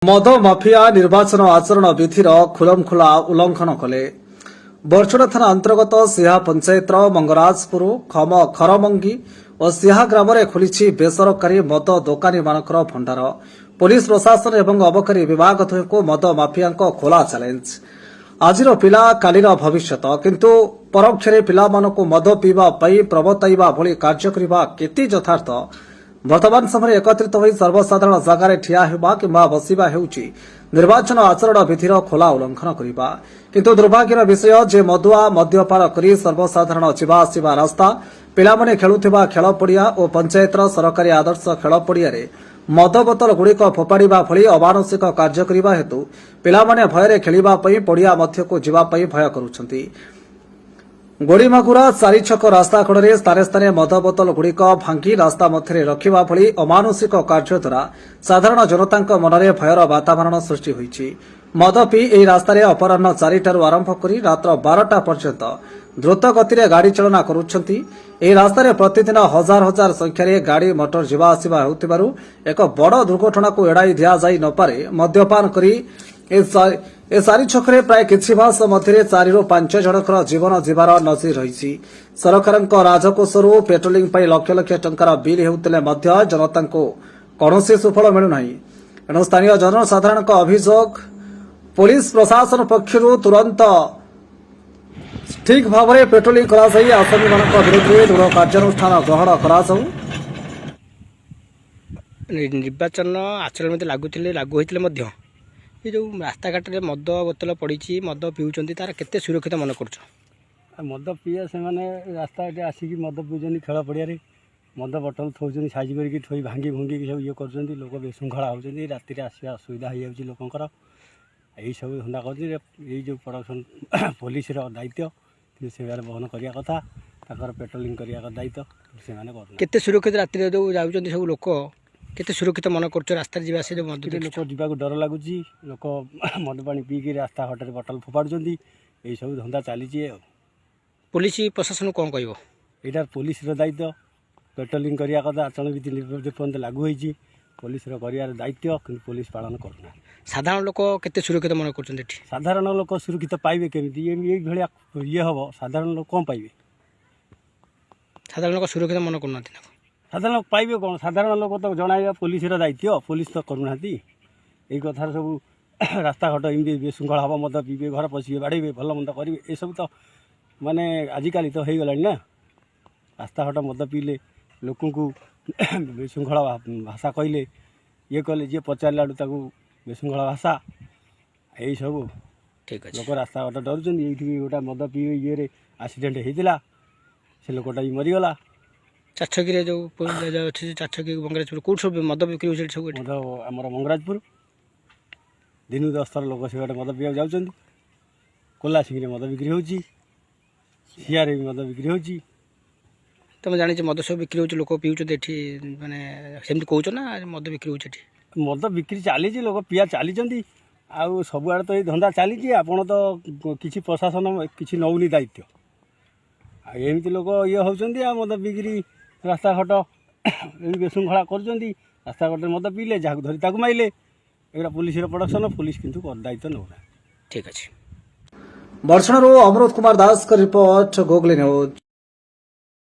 ମଦ ମାଫିଆ ନିର୍ବାଚନ ଆଚରଣ ବିଧିର ଖୁଲମଖୁଲା ଉଲ୍ଲଂଘନ କଲେ। ବଡ଼ଚଣା ଥାନା ଅନ୍ତର୍ଗତ ସିହା ପଞ୍ଚାୟତର ମଙ୍ଗରାଜପୁର, ଖରମଙ୍ଗି ଓ ସିହା ଗ୍ରାମରେ ଖୋଲିଛି ବେସରକାରୀ ମଦ ଦୋକାନୀମାନଙ୍କର ଭଣ୍ଡାର। ପୋଲିସ ପ୍ରଶାସନ ଏବଂ ଅବକାରୀ ବିଭାଗ ଦୁହିଁଙ୍କୁ ମଦ ମାଫିଆଙ୍କ ଖୋଲା ଚ୍ୟାଲେଞ୍ଜ। ଆଜିର ପିଲା କାଲିର ଭବିଷ୍ୟତ, କିନ୍ତୁ ପରୋକ୍ଷରେ ପିଲାମାନଙ୍କୁ ମଦ ପିଇବା ପାଇଁ ପ୍ରବର୍ତ୍ତାଇବା ଭଳି କାର୍ଯ୍ୟ କରିବା କେତେ ଯଥାର୍ଥ? ବର୍ତ୍ତମାନ ସମୟରେ ଏକତ୍ରିତ ହୋଇ ସର୍ବସାଧାରଣ ଜାଗାରେ ଠିଆ ହେବା କିମ୍ବା ବସିବା ହେଉଛି ନିର୍ବାଚନ ଆଚରଣ ବିଧିର ଖୋଲା ଉଲ୍ଲଂଘନ କରିବା। କିନ୍ତୁ ଦୁର୍ଭାଗ୍ୟର ବିଷୟ ଯେ ମଦୁଆ ମଦ୍ୟପାନ କରି ସର୍ବସାଧାରଣ ଯିବା ଆସିବା ରାସ୍ତା, ପିଲାମାନେ ଖେଳୁଥିବା ଖେଳ ପଡ଼ିଆ ଓ ପଞ୍ଚାୟତର ସରକାରୀ ଆଦର୍ଶ ଖେଳ ପଡ଼ିଆରେ ମଦ ବୋତଲ ଗୁଡ଼ିକ ଫୋପାଡ଼ିବା ଭଳି ଅମାନୁଷିକ କାର୍ଯ୍ୟ କରିବା ହେତୁ ପିଲାମାନେ ଭୟରେ ଖେଳିବା ପାଇଁ ପଡ଼ିଆ ମଧ୍ୟକୁ ଯିବା ପାଇଁ ଭୟ କରୁଛନ୍ତି। ଗୋଡ଼ିମାଗୁରା ଚାରିଛକ ରାସ୍ତା କଡ଼ରେ ସ୍ଥାନେ ସ୍ଥାନେ ମଦ ବୋତଲ ଗୁଡ଼ିକ ଭାଙ୍ଗି ରାସ୍ତା ମଧ୍ୟରେ ରଖିବା ଭଳି ଅମାନୁଷିକ କାର୍ଯ୍ୟ ଦ୍ୱାରା ସାଧାରଣ ଜନତାଙ୍କ ମନରେ ଭୟର ବାତାବରଣ ସୃଷ୍ଟି ହୋଇଛି। ମଦ ପିଇ ଏହି ରାସ୍ତାରେ ଅପରାହ୍ନ 4ଟାରୁ ଆରମ୍ଭ କରି ରାତ୍ର 12ଟା ପର୍ଯ୍ୟନ୍ତ ଦ୍ରୁତ ଗତିରେ ଗାଡ଼ି ଚାଳନା କରୁଛନ୍ତି। ଏହି ରାସ୍ତାରେ ପ୍ରତିଦିନ ହଜାର ହଜାର ସଂଖ୍ୟାରେ ଗାଡ଼ି ମଟର ଯିବା ଆସିବା ହେଉଥିବାରୁ ଏକ ବଡ଼ ଦୁର୍ଘଟଣାକୁ ଏଡ଼ାଇ ଦିଆଯାଇ ନପାରେ। ମଦ୍ୟପାନ କରି ଏ ଚାରି ଛକରେ ପ୍ରାୟ କିଛି ମାସ ମଧ୍ୟରେ 4ରୁ 5 ଜଣଙ୍କର ଜୀବନ ଯିବାର ନଜିର ରହିଛି। ସରକାରଙ୍କ ରାଜକୋଷରୁ ପେଟ୍ରୋଲିଂ ପାଇଁ ଲକ୍ଷ ଲକ୍ଷ ଟଙ୍କାର ବିଲ୍ ହେଉଥିଲେ ମଧ୍ୟ ଜନତାଙ୍କୁ କୌଣସି ସୁଫଳ ମିଳୁନାହିଁ। ଏଣୁ ସ୍ଥାନୀୟ ଜନସାଧାରଣଙ୍କ ଅଭିଯୋଗ, ପୋଲିସ ପ୍ରଶାସନ ପକ୍ଷରୁ ତୁରନ୍ତ ଠିକ୍ ଭାବରେ ପେଟ୍ରୋଲିଂ କରାଯାଇ ଆସାମୀମାନଙ୍କ ବିରୁଦ୍ଧରେ ଦୃଢ଼ କାର୍ଯ୍ୟାନୁଷ୍ଠାନ ଗ୍ରହଣ କରାଯାଉ। ନିର୍ବାଚନ ଆଚରଣ ବିଧି ଲାଗୁ ହୋଇଥିଲେ ମଧ୍ୟ ଏ ଯେଉଁ ରାସ୍ତାଘାଟରେ ମଦ ବୋତଲ ପଡ଼ିଛି, ମଦ ପିଉଛନ୍ତି, ତାର କେତେ ସୁରକ୍ଷିତ ମନେ କରୁଛ? ଆଉ ମଦ ପିଇବା, ସେମାନେ ରାସ୍ତା ଏଠି ଆସିକି ମଦ ପିଉଛନ୍ତି। ଖେଳ ପଡ଼ିଆରେ ମଦ ବୋଟଲ ଥୋଉଛନ୍ତି, ସାଇଜ୍ କରିକି ଥୋଇ ଭାଙ୍ଗି ଭୁଙ୍ଗିକି ସବୁ ଇଏ କରୁଛନ୍ତି। ଲୋକ ବିଶୃଙ୍ଖଳା ହେଉଛନ୍ତି। ରାତିରେ ଆସିବା ଅସୁବିଧା ହେଇଯାଉଛି ଲୋକଙ୍କର। ଏଇସବୁ ଧନ୍ଦା କରୁଛନ୍ତି। ଏଇ ଯେଉଁ ପ୍ରଡକ୍ସନ୍ ପୋଲିସର ଦାୟିତ୍ୱ, କିନ୍ତୁ ସେମାନେ ବହନ କରିବା କଥା, ତାଙ୍କର ପେଟ୍ରୋଲିଂ କରିବା ଦାୟିତ୍ୱ, କିନ୍ତୁ ସେମାନେ କରୁନାହାନ୍ତି। କେତେ ସୁରକ୍ଷିତ? ରାତିରେ ଯେଉଁ ଯାଉଛନ୍ତି ସବୁ ଲୋକ, କେତେ ସୁରକ୍ଷିତ ମନେ କରୁଛ ରାସ୍ତାରେ ଯିବା ଆସିବା ଯେଉଁ ମଦ ରାତିରେ ଦେଖୁଛ? ଲୋକ ଯିବାକୁ ଡର ଲାଗୁଛି। ଲୋକ ମଦ ପାଣି ପିଇକି ରାସ୍ତାଘାଟରେ ବୋଟଲ ଫୋପାଡ଼ୁଛନ୍ତି। ଏଇସବୁ ଧନ୍ଦା ଚାଲିଛି ଆଉ। ପୋଲିସ ପ୍ରଶାସନ କ'ଣ କହିବ? ଏଇଟା ପୋଲିସର ଦାୟିତ୍ୱ, ପେଟ୍ରୋଲିଂ କରିବା କଥା। ଆଚରଣ ବିଧି ଯେପର୍ଯ୍ୟନ୍ତ ଲାଗୁ ହେଇଛି, ପୋଲିସର କରିବାର ଦାୟିତ୍ୱ, କିନ୍ତୁ ପୋଲିସ ପାଳନ କରୁନାହାନ୍ତି। ସାଧାରଣ ଲୋକ କେତେ ସୁରକ୍ଷିତ ମନେ କରୁଛନ୍ତି ଏଠି? ସାଧାରଣ ଲୋକ ସୁରକ୍ଷିତ ପାଇବେ କେମିତି? ଏଇଭଳିଆ ଇଏ ହେବ, ସାଧାରଣ ଲୋକ କ'ଣ ପାଇବେ? ସାଧାରଣ ଲୋକ ସୁରକ୍ଷିତ ମନେ କରୁନାହାନ୍ତି ନା? ସାଧାରଣ ଲୋକ ପାଇବେ କ'ଣ? ସାଧାରଣ ଲୋକ ତ ଜଣାଇବା ପୋଲିସର ଦାୟିତ୍ୱ, ପୋଲିସ ତ କରୁନାହାନ୍ତି। ଏଇ କଥାରେ ସବୁ ରାସ୍ତାଘାଟ ଏମିତି ବିଶୃଙ୍ଖଳା ହେବ, ମଦ ପିଇବେ, ଘର ପଶିବେ, ବାଡ଼େଇବେ, ଭଲ ମନ୍ଦ କରିବେ। ଏସବୁ ତ ମାନେ ଆଜିକାଲି ତ ହେଇଗଲାଣି ନା। ରାସ୍ତାଘାଟ ମଦ ପିଇଲେ, ଲୋକଙ୍କୁ ବିଶୃଙ୍ଖଳା ଭାଷା କହିଲେ, ଇଏ କଲେ, ଯିଏ ପଚାରିଲା ବେଳୁ ତାକୁ ବିଶୃଙ୍ଖଳା ଭାଷା, ଏଇସବୁ। ଠିକ୍ ଅଛି। ଲୋକ ରାସ୍ତାଘାଟ ଡରୁଛନ୍ତି। ଏଇଠି ବି ଗୋଟେ ମଦ ପିଇ ଇଏରେ ଆକ୍ସିଡେଣ୍ଟ ହେଇଥିଲା, ସେ ଲୋକଟା ବି ମରିଗଲା। ଚାରିଛକିରେ ଯେଉଁ ଅଛି, ଚାରିଛକି, ମଙ୍ଗରାଜପୁର, କେଉଁଠି ସବୁ ମଦ ବିକ୍ରି ହେଉଛି ଏଠି ସବୁ ଏଠି? ମଦ ଆମର ମଙ୍ଗରାଜପୁର ଦିନକୁ 10 ଥର ଲୋକ ସେବାଟେ ମଦ ପିଇବାକୁ ଯାଉଛନ୍ତି। କୋଲାସିଂରେ ମଦ ବିକ୍ରି ହେଉଛି, ସିଆରେ ବି ମଦ ବିକ୍ରି ହେଉଛି। ତମେ ଜାଣିଛ ମଦ ସବୁ ବିକ୍ରି ହେଉଛି, ଲୋକ ପିଉଛନ୍ତି ଏଠି, ମାନେ ସେମିତି କହୁଛ ନା ମଦ ବିକ୍ରି ହେଉଛି ଏଠି? ମଦ ବିକ୍ରି ଚାଲିଛି, ଲୋକ ପିଆ ଚାଲିଛନ୍ତି। ଆଉ ସବୁଆଡ଼େ ତ ଏଇ ଧନ୍ଦା ଚାଲିଛି। ଆପଣ ତ କିଛି ପ୍ରଶାସନ କିଛି ନେଉନି ଦାୟିତ୍ୱ। ଆଉ ଏମିତି ଲୋକ ଇଏ ହେଉଛନ୍ତି। ଆଉ ମଦ ପିଇକିରି ରାସ୍ତାଘାଟ ଏମିତି ବିଶୃଙ୍ଖଳା କରୁଛନ୍ତି। ରାସ୍ତାଘାଟରେ ମଦ ପିଇଲେ, ଯାହାକୁ ଧରି ତାକୁ ମାଇଲେ। ଏଗୁଡ଼ା ପୋଲିସର ପ୍ରଡକ୍ସନ୍। ପୋଲିସ କିନ୍ତୁ ଦାୟିତ୍ୱ ନେଉନାହାନ୍ତି। ଠିକ୍ ଅଛି। ବଡ଼ଚଣାରୁ ଅମୃତ କୁମାର ଦାସଙ୍କ ରିପୋର୍ଟ, ଗୁଗଲି ନ୍ୟୁଜ୍।